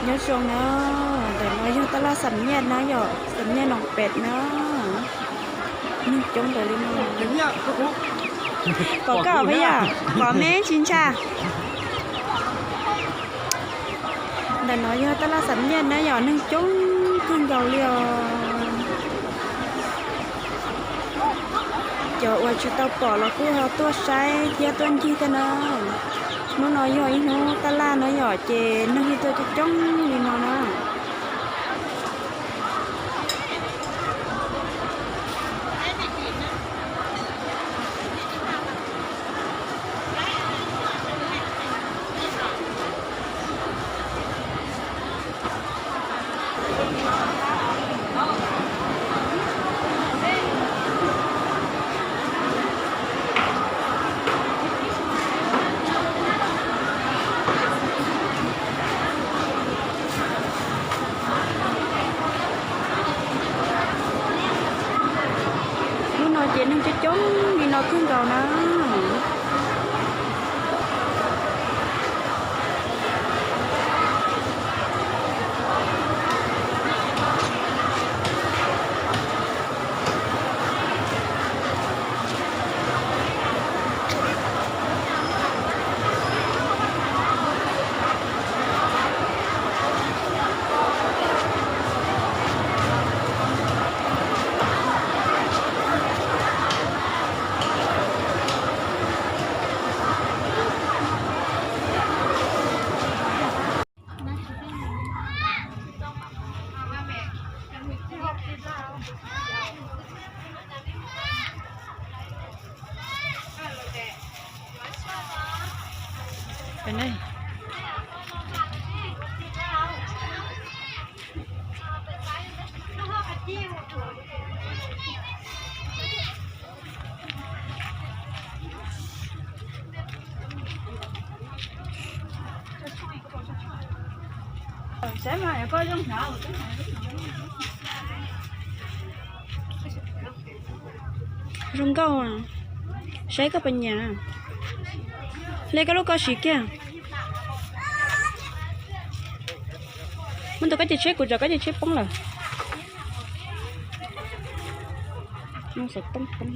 Nyob zoo na, ntawm no yog tab laj xam nyiaj na yom, xam nyiaj noos pem na. Neeg coob npaum li no. Pom koj peb yom, pom me tsis ntshai. Ntawm no yog tab laj xam nyiaj na yom, neeg coob kawg nkaus li os. Cov uas tsis tau pom los kuj ho tuaj saib thiab tuaj ncig thiab na. Hnub no yog ib hnub tab laj no yom, ces neeg yeej tuaj coob coob li no na. Hnub no ces neeg coob coob li no kawg nkaus na. Zoo nkauj, saib koj puas nyiam. Hle koj lub koj siv kiag. Muab ntawm koj ces tsheb, kuv tsam koj ces tsheb poob lawm. Xov tooj poob.